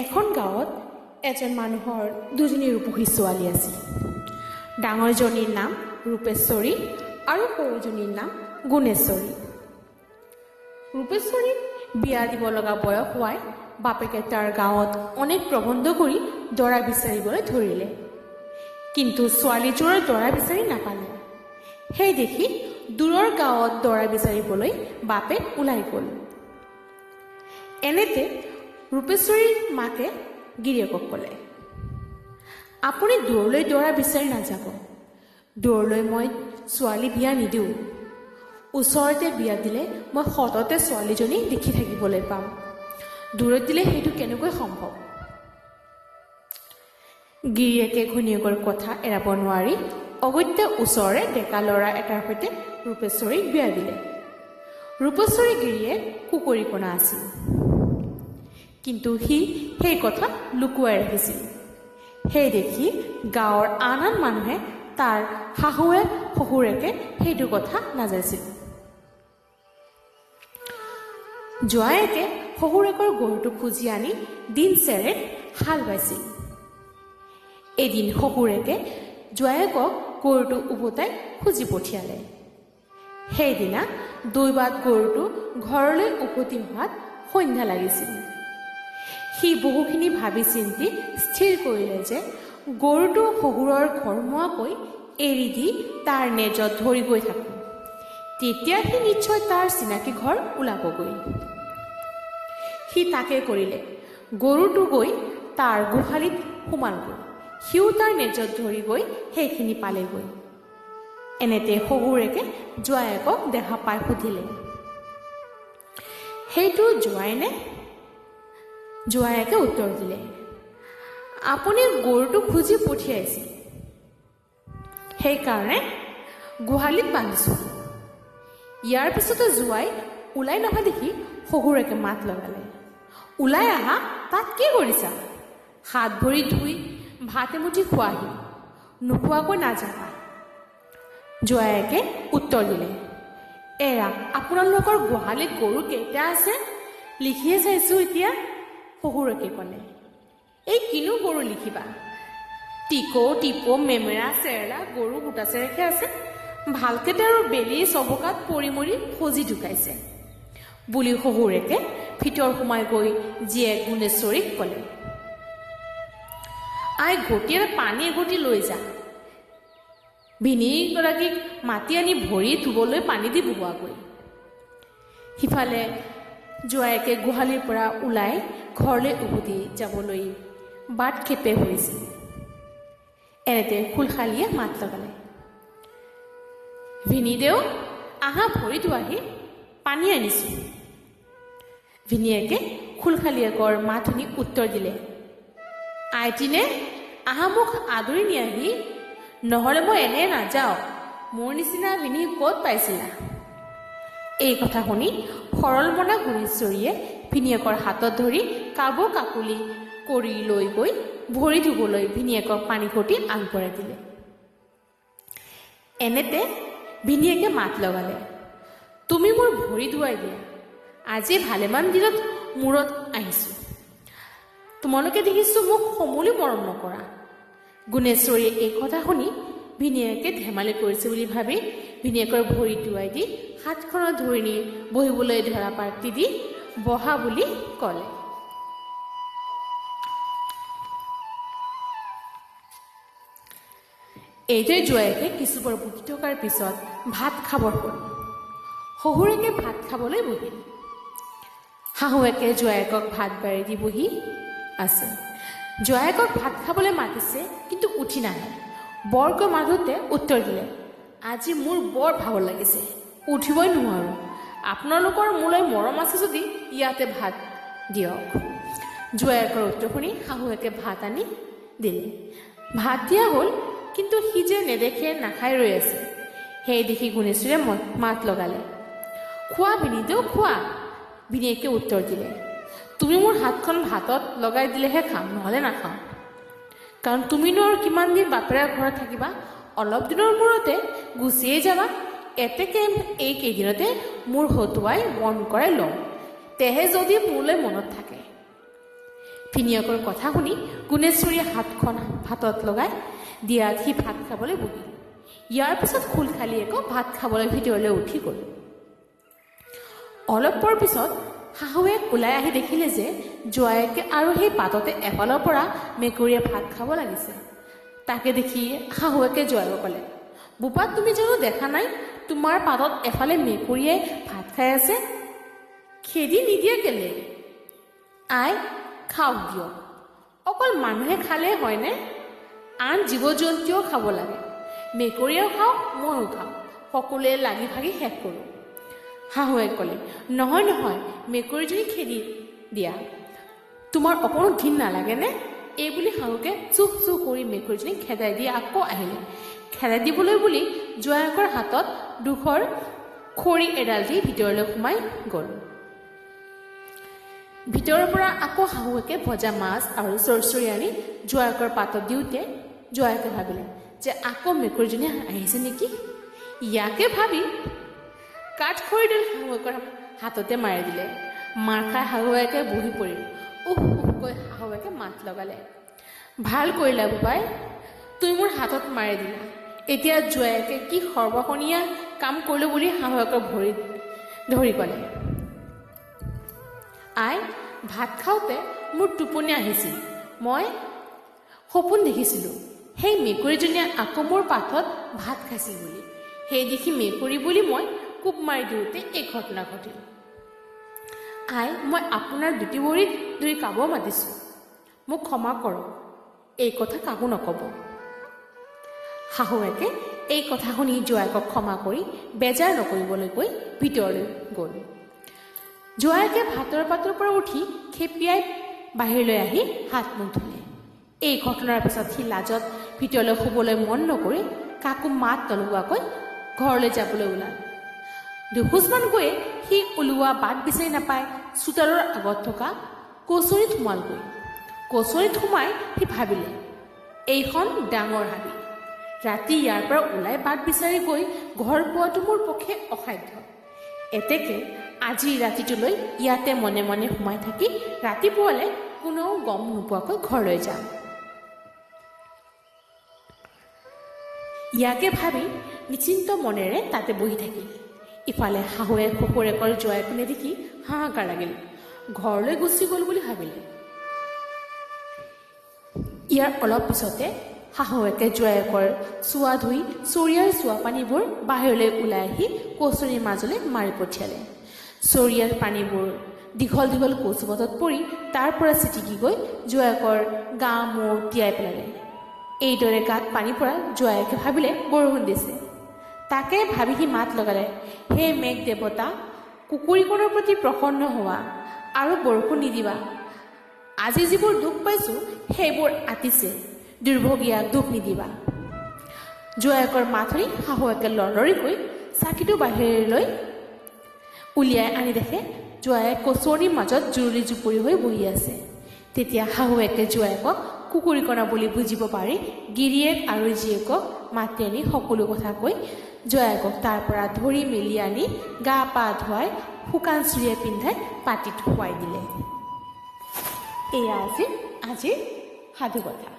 এখন গাঁৱত এজন মানুহৰ দুজনী ৰূপহী ছোৱালী আছিল। ডাঙৰজনীৰ নাম ৰূপেশ্বৰী আৰু সৰুজনীৰ নাম গুণেশ্বৰী। ৰূপেশ্বৰীক বিয়া দিব লগা বয়স হোৱাই বাপেকে তাৰ গাঁৱত অনেক প্ৰবন্ধ কৰি দৰা বিচাৰিবলৈ ধৰিলে, কিন্তু ছোৱালীযোৰৰ দৰা বিচাৰি নাপালে। সেই দেখি দূৰৰ গাঁৱত দৰা বিচাৰিবলৈ বাপেক ওলাই গ'ল। এনেতে ৰূপেশ্বৰীৰ মাকে গিৰিয়েকক ক'লে, আপুনি দূৰলৈ দৰা বিচাৰি নাযাব, দূৰলৈ মই ছোৱালী বিয়া নিদিওঁ, ওচৰতে বিয়া দিলে মই সততে ছোৱালীজনী দেখি থাকিবলৈ পাম, দূৰত দিলে সেইটো কেনেকৈ সম্ভৱ? গিৰিয়েকে ঘৈণীয়েকৰ কথা এৰাব নোৱাৰি অগত্যা ওচৰৰে ডেকা ল'ৰা এটাৰ সৈতে ৰূপেশ্বৰীক বিয়া দিলে। ৰূপেশ্বৰী গিৰিয়েক কুকুৰীকণা আছিল, কিন্তু সি সেই কথা লুকুৱাই ৰাখিছিল। সেই দেখি গাঁৱৰ আন আন মানুহে তাৰ শাহুৱেক শহুৰেকে সেইটো কথা নাজানিছিল। জোঁৱায়েকে শহুৰেকৰ গৰুটো খুজি আনি দিন চেৰেক হাল বাইছিল। এদিন শহুৰেকে জোঁৱায়েকক গৰুটো উভতাই খুজি পঠিয়ালে। সেইদিনা দৈবাত গৰুটো ঘৰলৈ উভতি অহাত সন্ধ্যা লাগিছিল। সি বহুখিনি ভাবি চিন্তি স্থিৰ কৰিলে যে গৰুটো শহুৰৰ ঘৰমুৱাকৈ এৰি দি তাৰ নেজত ধৰি গৈ থাকোঁ, তেতিয়া সি নিশ্চয় তাৰ চিনাকি ঘৰ ওলাবগৈ। সি তাকে কৰিলে। গৰুটো গৈ তাৰ গোহালিত সোমালগৈ, সিও তাৰ নেজত ধৰি গৈ সেইখিনি পালেগৈ। এনেতে শহুৰেকে জোঁৱায়েকক দেখা পাই সুধিলে, সেইটো জোঁৱাইনে? জোঁৱায়েকে উত্তৰ দিলে, আপুনি গৰুটো খুজি পঠিয়াইছিল, সেইকাৰণে গোহালিত বান্ধিছোঁ। ইয়াৰ পিছতে জোঁৱাই ওলাই নহা দেখি শহুৰেকে মাত লগালে, ওলাই আহা, তাত কি কৰিছা? হাত ভৰি ধুই ভাত এমুঠি খোৱাহি, নোখোৱাকৈ নাযাবা। জোঁৱায়েকে উত্তৰ দিলে, এৰা, আপোনালোকৰ গোহালিত গৰু কেইটা আছে লিখিয়ে চাইছোঁ এতিয়া। শহুৰেকে ক'লে, এই কিনো গৰু লিখিবা, টিকৌ টিপৌ মেমেৰা চেৰেলা গৰু গোটা চেৰেখে আছে, ভালকে তেওঁৰ বেলি চবকাত পৰি মৰি সজি ঢুকাইছে বুলি শহুৰেকে ভিতৰ সোমাই গৈ জীয়েক গুণেশ্বৰীক ক'লে, আই ঘটিৰে পানী এঘটি লৈ যা, ভিনীগৰাকীক মাতি আনি ভৰি ধুবলৈ পানী দি বহুৱাগৈ। সিফালে জোঁৱায়েকে গোহালিৰ পৰা ওলাই ঘৰলৈ উভতি যাবলৈ বাট খেপে ধৰিছিল। এনেতে খুলশালীয়ে মাত লগালে, ভিনিদেউ আহা, ভৰি ধোৱাহি, পানী আনিছোঁ। ভিনীয়েকে খুলশালীয়েকৰ মাত শুনি উত্তৰ দিলে, আইটিনে আহা, মোক আদৰি নিয়াহি, নহ'লে মই এনে নাযাওঁ, মোৰ নিচিনা ভিনি ক'ত পাইছিলা? এই কথা শুনি সৰলমনা গুণেশ্বৰীয়ে ভিনীয়েকৰ হাতত ধৰি কাবৌ কাকুলি কৰি লৈ গৈ ভৰি ধুবলৈ ভিনীয়েকক পানী ঘটি আগবঢ়াই দিলে। এনেতে ভিনীয়েকে মাত লগালে, তুমি মোৰ ভৰি ধুৱাই দিয়া, আজি ভালেমান দিনত মূৰত আহিছোঁ, তোমালোকে দেখিছোঁ মোক সমূলি মৰম নকৰা। গুণেশ্বৰীয়ে এই কথা শুনি ভিনীয়েকে ধেমালি কৰিছে বুলি ভাবি ভিনীয়েকৰ ভৰি ধুৱাই দি হাতখনত ধৰি নি বহিবলৈ ধৰা পাতি দি বহা বুলি ক'লে। এইদৰে জোঁৱায়েকে কিছুপৰ বহি থকাৰ পিছত ভাত খাবৰ হ'ল। শহুৰেকে ভাত খাবলৈ বহিল। শাহুৱেকে জোঁৱায়েকক ভাত বাঢ়ি দি বহি আছে। জোঁৱায়েকক ভাত খাবলৈ মাতিছে, কিন্তু উঠি নাহে। বৰকৈ মাতোতে উত্তৰ দিলে, আজি মোৰ বৰ ভাগৰ লাগিছে, উঠিবই নোৱাৰোঁ, আপোনালোকৰ মোলৈ মৰম আছে যদি ইয়াতে ভাত দিয়ক। জোঁৱায়েকৰ উত্তৰ শুনি শাহুৱেকে ভাত আনি দিলে। ভাত দিয়া হ'ল, কিন্তু সি যে নেদেখে নাখাই ৰৈ আছে। সেই দেখি গুণেশ্বৰীয়ে মাত লগালে, খোৱা ভিনিদেউ খোৱা। ভিনীয়েকে উত্তৰ দিলে, তুমি মোৰ হাতখন ভাতত লগাই দিলেহে খাম, নহ'লে নাখাওঁ, কাৰণ তুমিনো আৰু কিমান দিন বাপেৰাৰ ঘৰত থাকিবা, অলপ দিনৰ মূৰতে গুচিয়ে যাবা, এতেকে এই কেইদিনতে মোৰ হতুৱাই মন কৰাই লওঁ, তেহে যদি মোলৈ মনত থাকে। ভিনীয়েকৰ কথা শুনি গুণেশ্বৰীয়ে হাতখন ভাতত লগাই দিয়াত সি ভাত খাবলৈ বহিল। ইয়াৰ পিছত খুলশালীয়েকো ভাত খাবলৈ ভিতৰলৈ উঠি গ'ল। অলপ পৰ পিছত শাহুৱেক ওলাই আহি দেখিলে যে জোৱায়েকে আৰু সেই পাততে এফালৰ পৰা মেকুৰীয়ে ভাত খাব লাগিছে। তাকে দেখি শাহুৱেকে জোৱায়েকক ক'লে, বোপা, তুমি জানো দেখা নাই তোমাৰ পাতত এফালে মেকুৰীয়ে ভাত খাই আছে? খেদি নিদিয়া কেলে? আই, খাওক দিয়ক, অকল মানুহে খালেই হয়নে? আন জীৱ জন্তুৱেও খাব লাগে। মেকুৰীয়েও খাওক, ময়ো খাওঁ, সকলোৱে লাগি ভাগি শেষ কৰোঁ। শাহুৱে ক'লে, নহয় নহয়, মেকুৰীজনী খেদি দিয়া, তোমাৰ অকণো ঘিণ নালাগেনে? এই বুলি শাহুকে চুপ চুপ কৰি মেকুৰীজনী খেদাই দি আকৌ আহিলে। খেদাই দিবলৈ বুলি জোঁৱায়েকৰ হাতত দুখৰ খৰি এডাল দি ভিতৰলৈ সোমাই গ'ল। ভিতৰৰ পৰা আকৌ শাহুৱেকে ভজা মাছ আৰু চৰচৰি আনি জোঁৱায়েকৰ পাতত দিওঁতে জোঁৱায়েকে ভাবিলে যে আকৌ মেকুৰীজনী আহিছে নেকি। ইয়াকে ভাবি কাঠখৰিডাল শাহুৱেকৰ হাততে মাৰি দিলে। মাৰ খাই শাহুৱেকে বহি পৰিল। উহ উহকৈ শাহুৱেকে মাত লগালে, ভাল কৰিলা বোপাই, তুমি মোৰ হাতত মাৰি দিলা। এতিয়া জোঁৱায়েকে কি সৰ্বশনীয়া কাম কৰিলো বুলি শাহুৱেকৰ ভৰিত ধৰি ক'লে, আই, ভাত খাওঁতে মোৰ টোপনি আহিছিল, মই সপোন দেখিছিলোঁ সেই মেকুৰীজনীয়ে আকৌ মোৰ পাতত ভাত খাইছিল বুলি। সেই দেখি মেকুৰী বুলি মই কোব মাৰি দিওঁতে এই ঘটনা ঘটিল। আই, মই আপোনাৰ দুটি ভৰিত ধৰি কাব মাতিছোঁ, মোক ক্ষমা কৰক, এই কথা কাকো নক'ব। শাহুৱেকে এই কথা শুনি জোঁৱায়েকক ক্ষমা কৰি বেজাৰ নকৰিবলৈ কৈ ভিতৰলৈ গ'ল। জোঁৱায়েকে ভাতৰ পাতৰ পৰা উঠি খেপিয়াই বাহিৰলৈ আহি হাত মুখ ধুলে। এই ঘটনাৰ পিছত সি লাজত ভিতৰলৈ শুবলৈ মন নকৰি কাকো মাত নলগোৱাকৈ ঘৰলৈ যাবলৈ ওলাল। দুখোজমান গৈয়ে সি ওলোৱা বাট বিচাৰি নাপাই চোতালৰ আগত থকা কচুৰিত সোমালগৈ। কচুৰিত সোমাই সি ভাবিলে, এইখন ডাঙৰ হাবি, ৰাতি ইয়াৰ পৰা ওলাই বাট বিচাৰি গৈ ঘৰ পোৱাটো মোৰ পক্ষে অসাধ্য। এতেকে আজি ৰাতিটোলৈ ইয়াতে মনে মনে সোমাই থাকি ৰাতিপুৱালে কোনেও গম নোপোৱাকৈ ঘৰলৈ যাম। ইয়াকে ভাবি নিশ্চিন্ত মনেৰে তাতে বহি থাকিল। ইফালে শাহুৱে শহুৰেকৰ জোঁৱাইক নেদেখি হাহাকাৰ লাগিল, ঘৰলৈ গুচি গ'ল বুলি ভাবিলে। ইয়াৰ অলপ পিছতে শাহুৱেকে জোঁৱায়েকৰ চোৱা ধুই চৰিয়াৰ চোৱা পানীবোৰ বাহিৰলৈ ওলাই আহি কচুৰিৰ মাজলৈ মাৰি পঠিয়ালে। চৰিয়াৰ পানীবোৰ দীঘল দীঘল কচুপাতত পৰি তাৰ পৰা ছিটিকি গৈ জোঁৱায়েকৰ গা মূৰ তিয়াই পেলালে। এইদৰে গাত পানী পৰা জোঁৱায়েকে ভাবিলে বৰষুণ দিছে। তাকে ভাবি সি মাত লগালে, হে মেঘ দেৱতা, কুকুৰীকণৰ প্ৰতি প্ৰসন্ন হোৱা আৰু বৰষুণ নিদিবা। আজি যিবোৰ দুখ পাইছোঁ সেইবোৰ আতিছে, দুৰ্ভগীয়াক দুখ নিদিবা। জোঁৱায়েকৰ মাত শুনি শাহুৱেকে লৰলৰিকৈ চাকিটো বাহিৰলৈ উলিয়াই আনি দেখে জোঁৱায়েক কচুৱনিৰ মাজত জুৰুলি জুপুৰি হৈ বহি আছে। তেতিয়া শাহুৱেকে জোঁৱায়েকক কুকুৰীকণা বুলি বুজিব পাৰি গিৰিয়েক আৰু জীয়েকক মাতি আনি সকলো কথা কৈ জোঁৱায়েকক তাৰ পৰা ধৰি মেলি আনি গা পা ধুৱাই শুকান চুৰিয়া পিন্ধাই পাটিত শুৱাই দিলে। এয়া আছিল আজিৰ সাধুকথা।